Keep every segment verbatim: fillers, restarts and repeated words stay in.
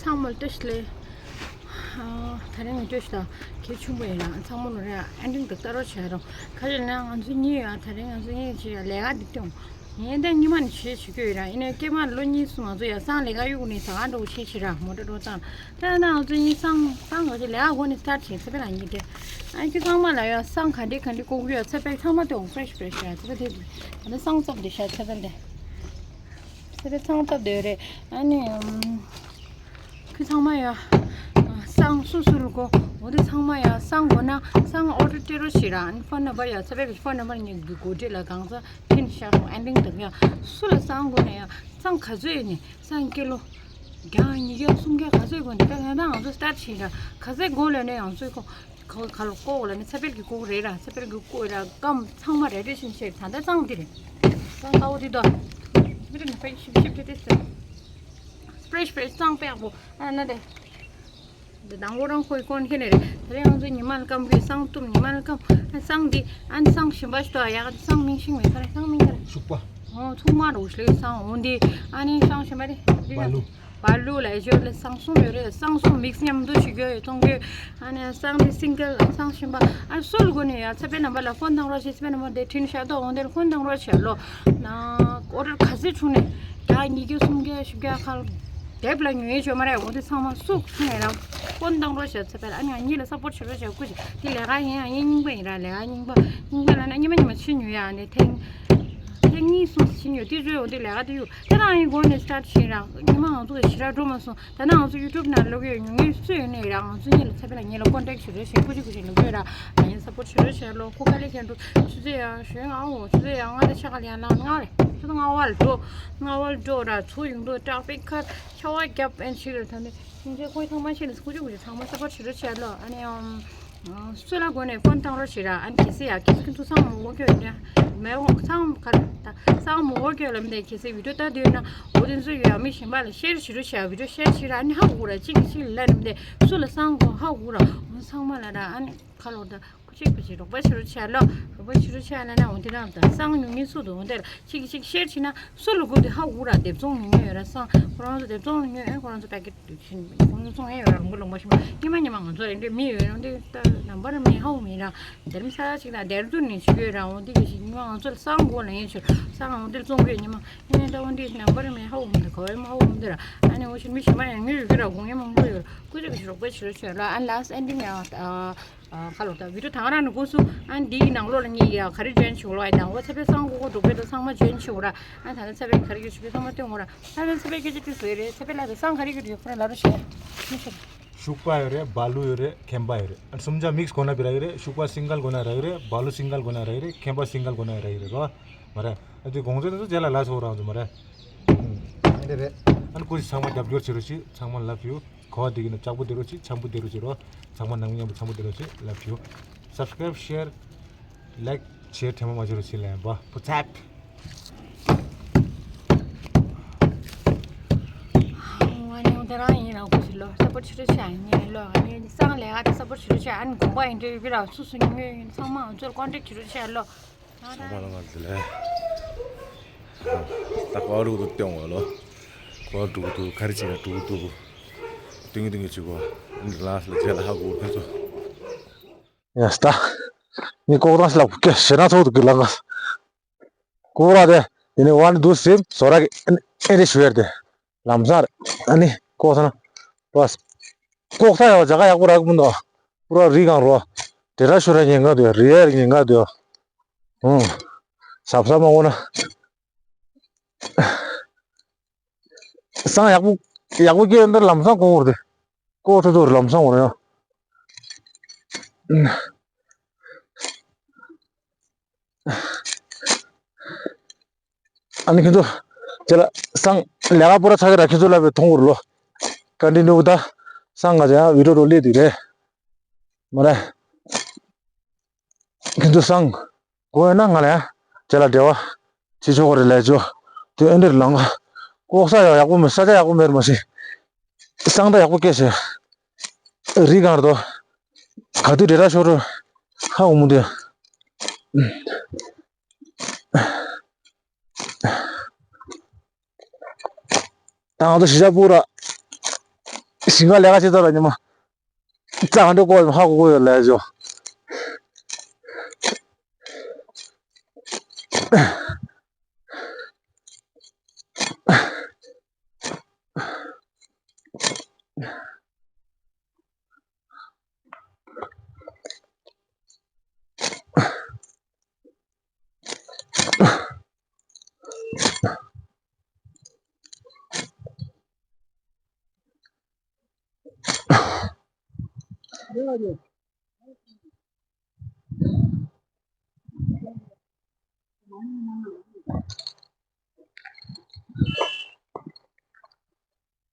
ཚང་མ་ལ་བཀྲ་ཤིས་བདེ་ལེགས། ཨ། དེ་རིང་ངའི་བཀྲ་ཤིས་དང་གལ་ཆེན་པོ་ཡིན་ལ། ཚང་མ་ལ་རེ་ཨ་འདྲིང་དང་ལྟ་རོགས་བྱེད་རོགས། ག་རེ་ལབ་ན་ང་ཚོ་གཉིས་ཡོད། དེ་རིང་ང་ཚོ་གཉིས་ཀྱིས་ལས་ཀ་འདི་སྟོན། ངས་ད་སྔོན་མ་ནས་བྱེད་བྱེད་ཀྱི་ཡོད་ར། ཡིན་ནའི་སྐྱེས་མ་ལོ་གཉིས་གསུམ་ང་ཚོ་ཡ་སང་ལས་ཀ་གཡུག་ནས་ཟ་ཁང་འགྲོ་བྱེད་བྱེད་ར། མོ་ཊ་འགྲོ་བཏང་། ད་ན་ང་ཚོ་གཉིས་སང་སང་ག་ཅིག་ལས་ཀ་འགོ་ནས་སི་ཊར་བྱེད། ཚེ་འཕེལ་ལགས་གཉིས་དེ། ཨ་ཁྱོད་ཚང་མ་ལ་ཡ་སང་ག་འདྲས་ག་འདྲས་བསྐོལ་གྱི་ཡོད། ཚེ་འཕེལ་ཚང་མ་དེ་འོང་ཕེ་རེ་ཤི་ཕེ་རེ་ཤི་ར། ཚེ་འཕེལ་དེ་ད་ནི་སང་བཙབ་བསྡད་ཤག་ཚེ་འཕེལ་དེ། ཚེ་འཕེལ་སང་བཙབ་བསྡད་ཡོད་རེད། ཨ་ནི་ཨམ། ཁྱོད་ཚང་མ་ཡ། སང་སུ་སུ་རུ་གོ། འོ་དེ་ཚང་མ་ཡ་སང་དགོས་ན་སང་ཨོ་ཌར་སྤྲད་རོགས་བྱེད་ར། ཨ་ནི་ཕོན་ནམ་བར་ཡ་ཚེ་འཕེལ་གྱི་ཕོན་ནམ་བར་ངས་གི་གོ་སྒྲིག་ལ་གང་ཟག་འཕྲིན་ཤག་ཨ་འདྲིང་དང་ཡ། སུ་ལ་སང་དགོས་ན་ཡ་སང་ག་ཚོད་ཡིན་ནི་སང་ཀི་ལོ་བརྒྱ་ཉིས་བརྒྱ་སུམ་བརྒྱ་ག་ཚོད་དགོས་ནི། ད་ང་ད་ང་ཚོ་སི་ཊར་བྱེད་ར། ག་ཚོད་དགོས་ལབ་ནས་ང་ཚོས་གོ། ག་ག་ལ་ཀོ་ལ་ནི་ཚེ་འཕེལ་གྱི་ཀོ་རེད་ར། ཚེ་འཕེལ་གྱི་ཀོ་ར་སྐམ་ཚང་མ་རེ་རེ་བཞིན་བྱས། ད་ལྟ་གཙང་དེ་རེད། གཙང་དཀར་པོ་དེ་དོ། མི་རེ་ནི་ཕེ་ཤིབ་ཤིབ་དེ་དེ་ཟེར། ཕེ་རེ་ཤི་ཕེ་རེ་ཤི་གཙང་དཔེ་ཡག་པོ། ཨ་ན་དེ། འདི་དང་པོ་རང་ཁོའི་ཀོན་ཁེ་ནས་རེད། དེ་རིང་ང་ཚོ་ཉི་མ་ལ་སྐམ་གི་སང་གཏུམ་ཉི་མ་ལ་སྐམ། ཨ་སང་འདི་ཨ་ནི་སང་གཞན་པ་ཞིག་ཏོ། ཡག་འདི་སང་མིང་ཤིང་མེད་ས་རེད། སང་མིང་ག་རེད། ཤུག་པ། ཨོ་ཚུགས་མ་རུ་ཤི་ལེ་སང་འོ་འདི་ཨ་ནི་སང་གཞན་པ་རེད། འདི་བ་ལུ། བ་ལུ་ལ་ཞོར་ལ་སང་གསུམ་ཡོད་རེད། སང་གསུམ་མིག་སི་མཉམ་དུ་ཞིག་ཡོད་ཡོད་གཏོང་གི། ཨ་ནི་སང་དེ་སིང་གལ་སང་གཞན་པ། ཨ་སུ་ལ་དགོས་ནས་ཡ་ཚེ་འཕེལ་རྣམ་པ་ལ་ཕོན་བཏང་རོགས་བྱེད། ཚེ་འཕེལ་རྣམ་པ་དེ་འཕྲིན་ཤག་ཏོ་འོང་དེར་ཕོན་བཏང་རོགས་བྱེད་ལོ། ན་ཨོ་ཌར་ག་ཚོད་བྱུང་ནས་བརྒྱ་ཉིས་བརྒྱ་སུམ་བརྒྱ་བཞི་བརྒྱ་ཁ་ལ་དེབ་ལ་ཉོས་ཡོད་མ་རེད། འོ་དེ་ཚང་མ་སུ་ཁ་ནས་ལ་ཕོན་བཏང་རོགས་བྱེད། ཚེ་འཕེལ་ཨ་ནི་ང་གཉིས་ལ་སབ་པོར་བྱེད་རོགས་བྱེད། སྐུ་མཁྱེན། དེ་ལས་ཀ་ཡིན་ཡང་ཡིན་རྙིང་པ་ཡིན་ར། ལས་ཀ་རྙིང་པ་རྙིང་པ་ལ་ན་སྔོན་མ་ཉི་མ་ཕྱི་ཉོས་ཡ་ནས་ཐེངས་ཐེངས་གཉིས་གསུམ་ཕྱི་ཉོས་དེ་ཚོའི་འོ་དེ་ལས་ཀ་དེ་ཡོད། ད་རང་ཡིན་དགོས་ནས་སི་ཊར་བྱེད་ར། ཉི་མ་ང་ཚོ་གི་ཞི་ར་འགྲོ་མ་སོང་། ད་ནང་ང་ཚོ་ཡུ་ཊུབ་ནང་ལོག་ཡོད། ཉུང་ཉུང་སུ་ཡོད་ནས་ར། ང་ཚོ་གཉིས་ལ་ཚེ་འཕེལ་ལ་ངེད་ལ་ཀོན་ཊེག་ཞུ་རོགས་བྱེད། སྐུ་མཁྱེན་སྐུ་མཁྱེན་ལབ་ཡོད་ར། ང་ཡིན་སབ་པོར་ཞུ་རོགས་བྱེད་ལོ། ཁོ་དཀའ་ལས་ཁྱེད་འགྲོ་ཆུ་ཚོད་ཡང་ཞོན་ཨ་འོ་ཆུ་ཚོད་ཡང་ལྔ་དང་ཕྱེད་ཀ་ལ་ཡང་ལངས། ལྔ་རེད། ཆུ་ཚོད་ལྔ་པ་ལ་འགྲོ། ལྔ་པ་ལ་འགྲོ་ར། ཚུར་ཡོང་དུས་ཊ་ཕིག་ཁ་ཆར་པ་བརྒྱབ་ཨེན་ཤི་རེད། ད་ནི་སྙིང་རྗེ་ཁོའི་ཚང་མ་ཤེས་ལ་སྐུ་མཁྱེན་སྐུ་མཁྱེན་ཚང་མ་སབ་པོར་ཞུ་རོགས་བྱེད་ལོ། ཨ་ནི་ཨམ། སུ་ལ་དགོས་ནས་ཕོན་བཏང་རོགས་བྱེད་ར། ཨ་ནི་གལ་སྲིད་ཡ་གལ་སྲིད་ཁྱོད་ཚོ་སང་མོ་གོ་སྐྱོ་ཡིན་ན་མེ་འོང་། སང་ག་རེ་ད་སང་མོ་གོ་སྐྱོ་ལབ་མི་དེ་གལ་སྲིད་བི་ཌིའོ་ལྟ་དུས་ན་འོ་དེ་ཚོ་ཡོད་ཡ་མི་གཞན་པ་ལ་ཤེར་ཞུ་རོགས་བྱེད། བི་ཌིའོ་ཤེར་བྱེད་ར། ཨ་ནི་ཧ་གོ་ར། གཅིག་གིས་གཅིག་ལ་ལབ་ནི་མི་དེ་སུ་ལ་སང་གོ་ཧ་གོ་ར། འོ་ཚང་མ་ལ་ར་ཨ་ནི་ཁ་ལོ་ད་ཁུ་ཆིག་ཁུ་ཆིག་རོགས་པ་བྱེད་རོགས་བྱེད་ལོ། རོགས་པ་བྱེད་རོགས་བྱེད་ལ་ན་འོ་དེ་རང་ད་སང་ཉུང་ཉུང་སུ་དུ་འོ་དེ་ལ་གཅིག་གིས་གཅིག་ཤེར་བྱེད་ན། སུ་ལ་དགོས་དེ་ཧ་གོ་ར། སྡེབ་ཚོང་ཉུང་ཉུང་ཡོད་ར། སང་ཁོ་རང་ཚོ་སྡེབ་ཚོང་ཉུང་ཉུང་ཨེ་ཁོ་རང་ཚོ་པེ་ཀེ་ཊི་བྱིན་ཁོ་རང་ཚོ་བཙོང་ཡས་ཡོད་ར། ལུང་པ་ལུང་པ་ཞིག་མ་ཉི་མ་ཉི་མ་ང་ཚོ་རེ་འདྲེ་མི་ཡོད་ར། འདི་ལྟ་ནམ་བར་མི་ཧ་གོ་མི་ར། དེར་མི་ས་ཆ་ཅིག་ན་དེར་དུ་ནི་ཞིག་ཡོད་ར། འོ་འདི་གི་ཞིག་ཉི་མ་ང་ཚོ་ལ་སང་དགོས་ལ་ཡིན་ཆུ་སང་འོ་འདིར་བཙོང་གི་ཉི་མ་ཡིན་ནའི་ད་འོ་འདི་ནམ་བར་མི་ཧ་གོ་མི་འདུག་ག་བའི་མི་ཧ་གོ་མི་འདུག་ར། ཨ་ནི་འོ་ཞིག་མི་ཞིག་མ་ཡང་ངོས་ཡོད་གི་ར། དགོངས་ཡས་མང་པོ་ཡོད་ར། ཀུ་ཅི་གི་ཞིག་རོགས་པ་ཞིག་རོགས་བྱོས་ལ། ཨ་ནི་ལ་སི་ཊི་ཨེན་ཌིང་ཡང་ཨ། ཨ་ཁ་ལོ་ད་བི་ཌིའོ་དང་ར་ནི་སྒོ་སུ་ཨ་འདིའི་ནང་ལོགས་ལ་ངེད་ཡ་ག་རེ་ཇོ་ཡིན་བྱེད་དགོས་ལ། ཡ་དང་བ་ཚེ་འཕེལ་སང་གོ་གོ་འགྲོ་པའི་ད་ཚང་མ་ཇོ་ཡིན་བྱེད་དགོས་ར། ཨ་ད་ནི་ཚེ་འཕེལ་ག་རེ་གི་ཞུ་གི་ཚང་མ་སྟོན་དགོས་ར། ཚེ་འཕེལ་ཚེ་འཕེལ་སྐད་ཆ་དེ་བཟོས་རེད། ཚེ་འཕེལ་ལ་དེ་སང་ག་རེ་གི་ཡོད་ཁོ་རང་ལ་རོ་བྱེད་མི་ཤེས། ཤུག་པ་ཡོད་རེད། བ་ལུ་ཡོད་རེད། ཁེམ་པ་ཡོད་རེད། ཨ་སུམ་ཆ་མིག་སི་གོ་ན་བི་ར་ཡོད་རེད། ཤུག་པ་སིང་གལ་གོ་ན་ར་ཡོད་རེད། བ་ལུ་སིང་གལ་གོ་ན་ར་ཡོད་རེད། ཁེམ་པ་སིང་གལ་གོ་ན་ར་ཡོད་རེད་རོ། མ་རེད། ཨ་དེ་གོང་ཚད་དེ་ཚོ་རྗེས་ལ་ལ་སོ་རང་ཚོ་མ་རེད། ཨ་འདི་རེད། ཨ་ནི་ཀུ་ཅི་ཚང་མ་རྒྱབ་སྐྱོར་བྱེད་རོགས་བྱེད། ཚང་མ་ལབ་ཡོད། གོ་བ་འདི་གི་ནི་ལྕགས་པོ་དེ་རུ་ཆེ། འཆམ་པོ་དེ་རུ་ཆེ་རོ། ཚང་མ་ནང་མི་མཉམ་པོ་འཆམ་པོ་དེ་རུ་ཆེ་ལབ་ཞུ། Subscribe, share, like, share ཐེངས་མ་མ་བྱེད་རུ་ཆེ་ལབ་པ་བུ་ཚབ། ང་ཉུང་དེ་རང་ཡིན་རང་ཁུ་སི་ལོ་སབ་པོར་ཆེ་རུ་ཆེ་ཡིན་ལོ། ང་ནི་སང་ལས་ཀ་དེ་སབ་པོར་ཆེ་རུ་ཆེ། ཨ་ནི་དགོངས་པ་ཡིན་འདྲ་ཡོད་གི་ར། སུ་སུ་ཉུང་ཉུང་ཡིན་ཚང་མ་ང་ཚོར་ཀོན་ཊེག་ཆེ་རུ་ཆེ་ལོ། ཚང་མ་ལ་ང་ཚོ་ལས། ད་ཀོ་རུ་དུ་སྟོན་བ་ལོ། ཀོ་རུ་དུ་ག་རེ་བྱེད་ན་དུ་དུ། ཏིང་ཏིང་གི་བྱེད་གོ། ལ་ལ་རྗེས་ལ་ཧ་གོ་ཁྱེད་ཚོ། ཡ་སྟ། ངས་ལྐོག་བཏང་ཞིག་ལ་སྐད་ཞེ་ན་ཚོགས་འདུག་གི་ལ་ང་། ཀོ་ར་དེ། དེ་ནས་ཝན་དུ་སིམ་བཟོ་ར་གི་ཨེ་རེ་ཞུ་ཡར་དེ། ལམ་སང་རེད། ཨ་ནི་ལྐོག་ཚ་ན། བས། ལྐོག་ཚ་ཡག་ཇ་ག་ཡག་པོ་རག་གི་མི་འདུག་པུ་ར་རི་གང་རོ། དེ་ར་ཤོ་ར་ཉེན་ཁ་འདུག་རི་ཡར་ཉེན་ཁ་འདུག་ཨང་། ཟབ་ཟབ་མ་འོ་ན། སང་ཡག་པོ་ཡག་པོ་སྐྱེས་ཡོད་འདིར་ལམ་སང་ལྐོག་བོར་ཏེ། ལྐོག་ཐུ་ཐུ་ལམ་སང་བོར་ཡོང་། ཨ་ནི་ཁྱེད་ཚོ། དེ་ལ་སང་ལས་ཀ་པོ་ར་ཚ་གི་ར་ཁྱེད་ཚོ་ལ་བའི་མཐོང་བོར་ལོ། ཀན་ཊི་ནིའུ་ད། སང་ང་ཚོ་ཡང་བི་ཌིའོ་རོ་ལེ་དུས་རེད། མ་རེད། ཁྱེད་ཚོ་སང་། དགོས་ཡོད་ན་ང་ལ་ཡང་། དེ་ལ་འབྲེལ་བ། བྱེད་ཆོག་གི་རེད་ལས་ཆོག་དེ་ཨེ་འདྲར་ལང་ག་ལྐོག་ས་ཡག་ཡག་པོ་མེད། ས་ཆ་ཡག་པོ་མེད་མ་ཤེས། སང་ད་ཡག་པོ་སྐད་ཆ། རི་གང་རེད་དོ། ག་དུས་འབྲེལ་ར་ཤོར་རུ། ཧ་འུ་མུ་དེ། ད་ང་ཚོ་གཞིས་ཆགས་སྤུ་ར། ཞིང་ཁ་ལས་ཀ་བྱེད་ཚར་བ་ཉི་མ། རྩ་ག་འདྲ་བཀོག་ཡོད་ཧ་གོ་གི་ཡོད་ལས་བྱོ།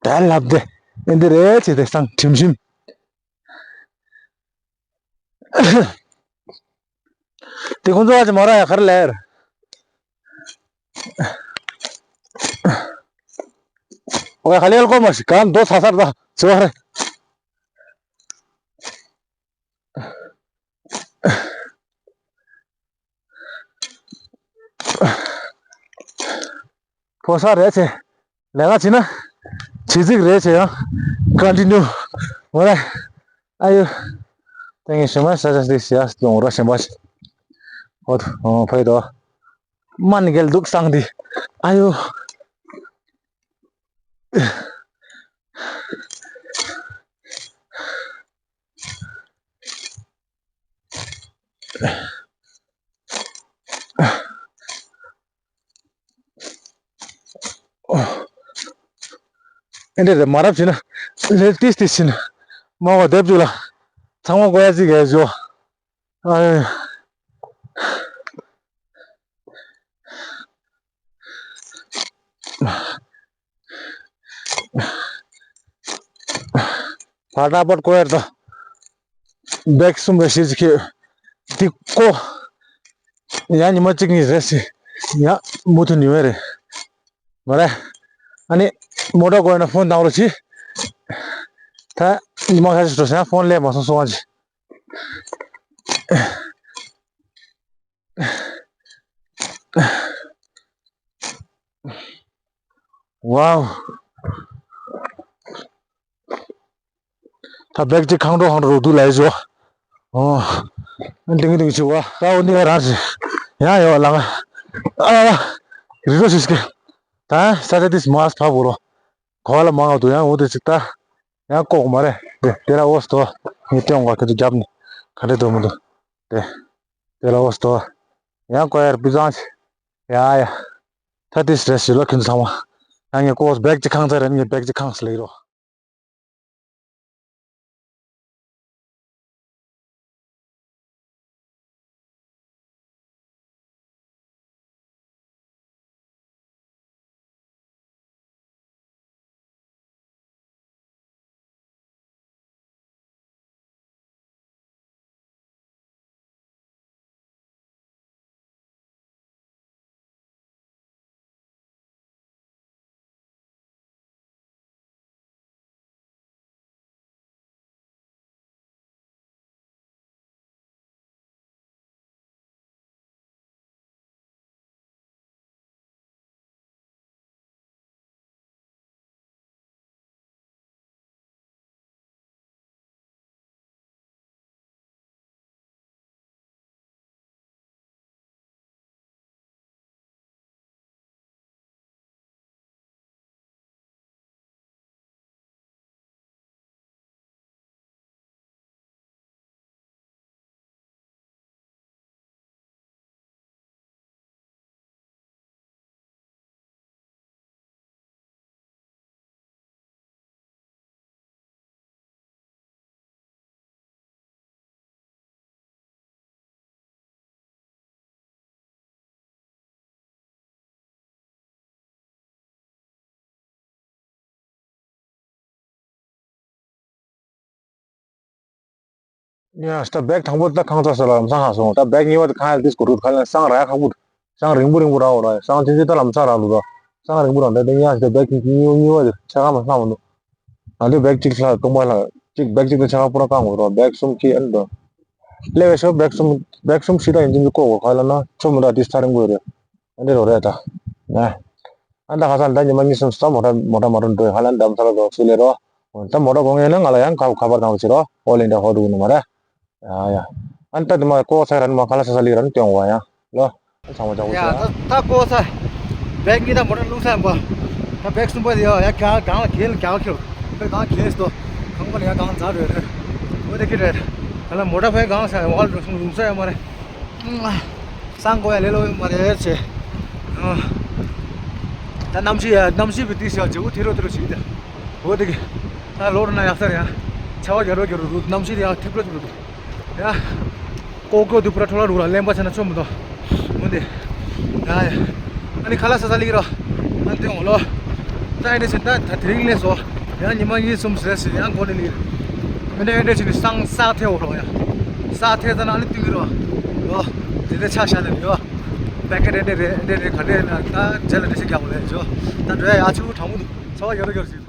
ད་ལབ་དེ་ཨེ་འདི་རེད་ཅེས་དེ་སང་ཁྲིམ་ཤིམ། དེ་ཁོང་ཚོ་བ་ཅི་མ་ར་ཡ་གར་ལེར། ཨོ་ཡ་ཁ་ལེར་ཀོ་མ་ཤི་ག་མདོ་ཚ་སར་ད་ཚོ་རེ། ཕོ་ས་རེད་ཆེ། ལས་ཀ་བྱེད་ན། བྱེད་རྩིས་རེད་ཆེ་ཡང་། ཀོན་ཊི་ནིའུ། འོ་རེད། ཨ་ཡོ། ཏེ་ངས་ཞུ་མ་ས་ཆ་སྟེ་ཞེས་སྟོང་ར་ཞེན་པ་ཞིག་ཧོ་ཐུ་ཨོ་ཕ་ཡི་དོ། མ་ནི་གལ་འདུག་སང་དི། ཨ་ཡོ། ཨེ་འདྲ་རེད་མ་རབས་བྱས་ན་ལས་ཏིས་ཏིས་བྱས་ན་མ་བ་སྡེབ་བཅུག་ལ་ཚང་མ་དགོས་ཡ་ཅིག་གས་བཞོ། ཨ། ཕར་ན་པར་ཀོ་ཡར་དང་། བེག་གསུམ་རེ་ཞིག་ཅིག་ཁྱེར། འདི་ཀོ། ཡང་ཉི་མ་གཅིག་གཉིས་རེ་ཞིག་ཡང་མུ་མཐུད་ཉི་མ་རེ། མ་རེད། ཨ་ནི། མོ་ཊ་ཀོ་ཡར་ན་ཕོན་བཏང་རོགས་གྱིས། ད་ཉི་མ་ཁ་ཤས་འགྲོ་ས་ཕོན་སླེབས་མ་སོང་སོང་ཨ་ཅི། ཝའོ། ད་བེག་ཅིག་ཁང་འགྲོ་ཁང་འགྲོ་རུ་འདུག་ལ་ཡི་ཞོ། ཨོ། ཨ་ཏིང་ཏིང་ཅི་བ། ད་འོ་འདི་ག་རང་ཞིག་ཡང་ཡོད་ལང་། ཨ། རི་རོ་ཞིག་སྐད། ད་ས་ཆ་དིས་མ་སི་ཕ་བོ་རོ། གོ་བ་ལ་མང་བ་འདུག་ཡང་འོ་དེ་ཅིག་ད། ཡང་ལྐོག་མ་རེད། དེ་དེ་ལ་འོ་སྟོ། ངས་སྟོན་བ་ཁྱེད་ཚོ་རྒྱབ་ནས་ག་འདྲས་འདུག་མི་འདུག་དེ། དེ་ལ་འོ་སྟོ། ཡང་ཀོ་ཡར་སྤུས་གཙང་ཞིག་ཡ་ཡ། ད་དེ་སི་རེ་ཞིག་ལོ་ཁྱེད་ཚོ་ཚང་མ། ཡང་ངས་ཀོ་བེག་ཅིག་ཁང་ཚ་རེད་ངས་བེག་ཅིག་ཁང་སི་ལེགས་རོ། ཡ་ད་བེག་དང་པོ་ད་ཁང་ཚ་ས་ལ་ལམ་སང་ཧ་སོང་། ད་བེག་གཉིས་པ་ད་ཁང་ཡ་ཏིས་གོ་རུ་ཁ་ལ་སང་ར་ཡ་ཁག་པོ། སང་རིང་པོ་རིང་པོ་ར་འོ་ར་སང་ཅན་ཅན་ད་ལམ་སང་ར་ལུ་ད། སང་རིང་པོ་ར་འདི་འདི་ཡ་ད་བེག་གཉིས་པ་གཉིས་པ་ད་ཆ་ཁ་མ་སང་མ་འདུག་ང་ཚོ་བེག་གཅིག་ལ་སྟོང་པ་ལ་གཅིག་བེག་གཅིག་ད་ཆ་ཁ་པོ་ར་ཀང་འོ་ར་བེག་གསུམ་ཁྱི་ཨན་ད། སླེབས་པའི་ཤོག་བེག་གསུམ་བེག་གསུམ་ཞིག་ད་ཡིན་ཅན་ཅན་ཀོ་གོ་ཁ་ལ་ན་ཆོ་མི་ད་ཏིས་ཚ་རིང་པོ་རེད། ཨ་འདྲ་རོ་རེད་ད། ཨ་ད་ཁ་སང་ད་ཉི་མ་གཉིས་གསུམ་ས་མོ་ཊ་མོ་ཊ་མ་རུ་འགྲོ་ཧ་ལན་དམ་ས་ལ་དོ་སུ་ལེ་རོ། ད་མོ་ཊ་གོན་ཡོད་ན་ང་ལ་ཡང་ཁ་ཁ་པར་བཏང་རོགས་བྱེད་རོགས། ཨོལ་ཨིན་ཌི་ཡ་ཧོ་ཊེལ་ནས་མ་རེད། ཡ་ཡ། ཨ་ནི་ད་དེ་མ་ཀོ་ས་ར་ནི་མ་ཁ་ལ་ས་ས་ལི་ར་ནི་སྟོན་བ་ཡ། ལོ། ཚང་མ་ཅག་པོ་ཡ། ད་ད་ཀོ་ས། བེག་གཉིས་དང་མོ་ཊ་བླུགས་ས་ཡིན་པ། ད་བེག་གསུམ་པ་དེ་ཡ་ཡ་ག་གང་ལ་གེལ་ག་ལ་ཁྱེར། བེག་གང་གེལ་སྟོ། ཁང་པ་ལ་ཡ་གང་འཛར་རེད། འོ་དེ་ཁྱེར་རེད། ད་ལ་མོ་ཊ་བེག་གང་ས་ཡ་བ་ལ་ལུང་ས་ཡ་མ་རེད། སང་གོ་ཡ་ལེ་ལོ་ཡོད་མ་རེད་ཅེ། ད་གནམ་གཤིས་ཡ་གནམ་གཤིས་བི་ཏི་ཤ་ཇེ་བོ་ཐེ་རོ་ཐེ་རོ་ཞིག་ད། འོ་དེ་གི། ད་ལོ་རུ་ན་ཡག་ས་རེད་ཡ། ཆར་པ་རྒྱ་རོ་རྒྱ་རོ་རུ་གནམ་གཤིས་དེ་ཡ་ཐིབས་རོ་ཐིབས་རོ་འདུག་ཡ། ཀོ་ཀོ་དུ་པུ་ར་ཁྲོ་ལ་རུ་ལ་གླེན་པ་ཆ་ན་ཆོ་མི་འདུག་འོ་དེ། ཡ་ཡ། ཨ་ནི་ཁ་ལ་ས་ས་ལི་རོ། ཨ་ནི་དེ་འོང་ལོ། ད་ཨེ་འདྲ་ཆེ་ད་ད་དེ་རིང་ལས་སོ། ཡང་ཉི་མ་གཉིས་གསུམ་ཟེར་ཟེར་ཡང་འགོ་ནས་ལི། མི་འདྲ་ཨེ་འདྲ་ཆེ་ནི་སང་ས་ཐེ་འོ་རོ་ཡ། ས་ཐེ་ཙ་ན་ཨ་ནི་ཏིང་རོ། ཡོ། དེ་འདྲ་ཆ་ཤ་ནས་ཡོ། བེ་ཀེ་རེ་འདྲ་རེ་འདྲ་རེ་ག་འདྲ་ན་ད་རྗེས་ལ་འདྲ་ཆེ་རྒྱག་གོ་ལས་ཇོ། ད་འགྲོ་ཡ་ཡ་ཆུ་གྲང་མོ་འདུག་ཚ་བ་ཡོ་རོ་ཡོ་རོ་ཞིག་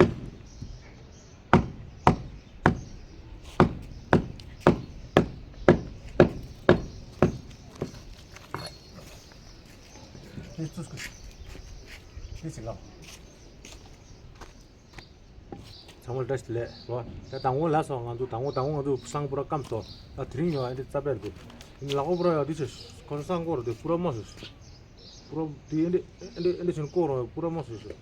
ཚང་མ་བཀྲ་ཤིས་བདེ་ལེགས་རོ། ད་དང་པོ་ལ་སོ་ང་ཚོ་དང་པོ་དང་པོ་ང་ཚོ་སང་པུ་ར་སྐམ་སོ། ད་དེ་རིང་ཡོང་ཨ་འདི་རྩ་བེར་འདི། ལག་པ་པུ་ར་ཡོད་འདི་ཆེ། ཁོ་ཚོ་སང་ཀོ་ར་འདི་པུ་ར་མ་སོ། པུ་ར་འདི་ཨེ་འདི་ཨེ་འདི་ཨེ་འདི་ཆེན་ཀོ་ར་པུ་ར་མ་སོ་སོ།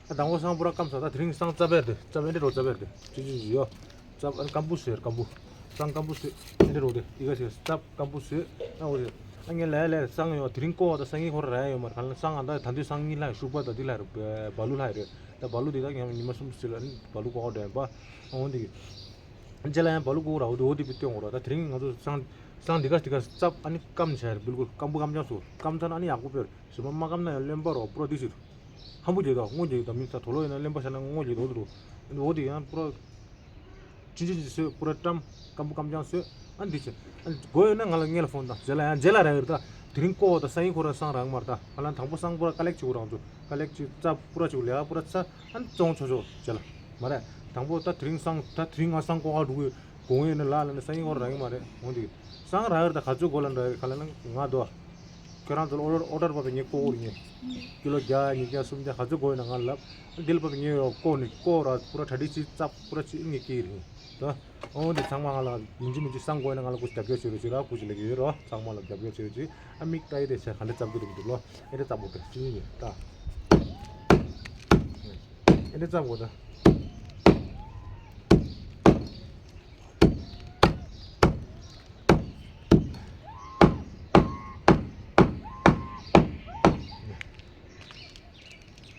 ད་དང་པོ་སང་པུ་ར་སྐམ་སོ། ད་དེ་རིང་སང་རྩ་བེར་འདི་རྩ་བེར་འདི་རོ་རྩ་བེར་འདི་ཅི་ཅི་ཅི་ཡོ། རྩ་ཨ་སྐམ་པོ་སོ་སྐམ་པོ། སང་སྐམ་པོ་སོ། ཨེ་འདི་རོ་འདི་ཨི་ག་ཆེ་རྩ་སྐམ་པོ་སོ། ཨ་འོ་ཨ་ངས་ལས་ལས་སང་ཡོ་དེ་རིང་ཀོ་བ་ད་སང་ཡིན་ཁོ་ར་ར་ཡོད་མ་རེད། ག་ལ་སང་ཨ་ད་ད་དུས་སང་ཉིན་ལྷ་ཤུག་པ་ད་དུས་ལྷ་རེད། བ་ལུ་ལྷ་རེད། ད་བ་ལུ་དེ་དག་ཉི་མ་གསུམ་ཙམ་ལ་ནི་བ་ལུ་ཀོ་ཀོ་འདྲ་ཡིན་པ། འོ་འདི་གི། རྗེས་ལ་ཡང་བ་ལུ་ཀོ་ཀོ་ར་འོ་དེ་འོ་དེ་བི་སྟོན་འོ་ར། ད་དེ་རིང་ང་ཚོ་སང་སང་འདི་ག་འདི་ག་རྩ་ཨ་ནི་སྐམ་བྱས་རེད། བིལ་ཀུལ་སྐམ་པོ་སྐམ་རྐྱང་སོ། སྐམ་ཚར་ན་ཨ་ནི་ཡག་པོ་དཔེར་ཞིམ་པ་མ་སྐམ་ན་ཡང་རློན་པ་རོ་པུ་ར་དེ་ཕྱིར་ཧམ་པོ་བྱེད་དོ་སྔོ་བྱེད་དོ་མིན་ས་དོ་ལོ་ཡིན་ན་རློན་པ་བྱས་ན་སྔོ་བྱེད་དོ་འོ་དེ་རོ། འོ་དེ་ཡང་པུ་ར། ཅི་ཅི་ཅི་སོས་པུ་ར་བཀྲམ། སྐམ་པོ་སྐམ་རྐྱང་སོས། ཨ་འདི་ཆེ། ཨ་དགོས་ཡོད་ན་ང་ལ་སྔོན་ལ་ཕོན་བཏང་། རྗེས་ལ་ཡང་རྗེས་ལ་རག་ཡོད་ད། དེ་རིང་ཀོ་བ་ད་སང་ཡིན་ཁོ་ར་སང་རག་མར་ད། ཧ་ལམ་དང་པོ་སང་པུ་ར་ཀ་ལེགས་བྱེད་དགོས་རང་ཚོ། ཀ་ལེགས་བྱེད་རྩ་པུ་ར་བྱེད་དགོས་ལས་ཀ་པུ་ར་ཚ། ཨ་བཙོང་ཆོག་ཆོག་རྗེས་ལ། མ་རེད། དང་པོ་ད་དེ་རིང་སང་ད་དེ་རིང་ང་སང་ཀོ་ཁ་འགྲོ་གི་དགོས་ཡོད་ན་ལ་ལ་ནི་སང་ཡིན་ཁོ་ར་རག་གི་མ་རེད་འོ་འདི། སང་རག་ཡོད་ད་ག་ཚོད་དགོས་ལ་འདྲ་ཡོད་ག་ལ་ན་ང་དོ། ཁྱོད་རང་ཚོ་ལ་ཨོ་ཌར་ཨོ་ཌར་བབས་པའི་ངས་བསྐོ་གི་རེད་ངས། ཀི་ལོ་བརྒྱ་ཉིས་བརྒྱ་སུམ་བརྒྱ་ག་ཚོད་དགོས་ཡོད་ན་ང་ལབ། འདི་ལ་བབས་པའི་ངས་ཡོ་བསྐོ་ནས་བསྐོ་ར་པུ་ར་གྲ་སྒྲིག་བྱེད་རྩ་པུ་ར་བྱེད་ངས་སྐྱེལ་རེད་ད། ཨོ་འདི་ཚང་མ་ང་ལ་ཡིན་གཅིག་མིན་གཅིག་སང་དགོས་ཡོད་ན་ང་ལ་ཁུ་རྒྱབ་སྐྱོར་བྱེད་རོགས་བྱེད་ར་ཁུ་ཅི་ལ་གི་ཡོད་རོ། ཚང་མ་ལ་རྒྱབ་སྐྱོར་བྱེད་རོགས་བྱེད། ཨ་མིག་ལྟ་ཡི་དེ་ཆ་ག་འདྲ་རྩབ་གི་འདུག་འདུག་ལོ། ཨེ་འདྲ་རྩབ་དགོས་ཏེ་ཅི་ཡིན་ད། ཨེ་འདྲ་རྩབ་དགོས་ད།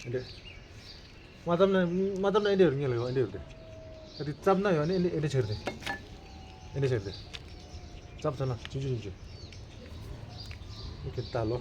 ཨེ་འདྲ། མ་བརྩམས་ན་མ་བརྩམས་ན་ཨེ་འདྲ་ཡོད་ངེས་ལ་ཡོད་ཨེ་འདྲ་ཡོད་དེ། ཨ་དེ་བརྩམས་ན་ཡོད་ནི་ཨེ་འདྲ་ཨེ་འདྲ་ཆེར་དེ། ཨེ་འདྲ་ཆེར་དེ། བརྩམས་ཚར་ན་ཅི་ཅི་ཅི་ཅི། ཨེ་ཁེ་ད་ལོ།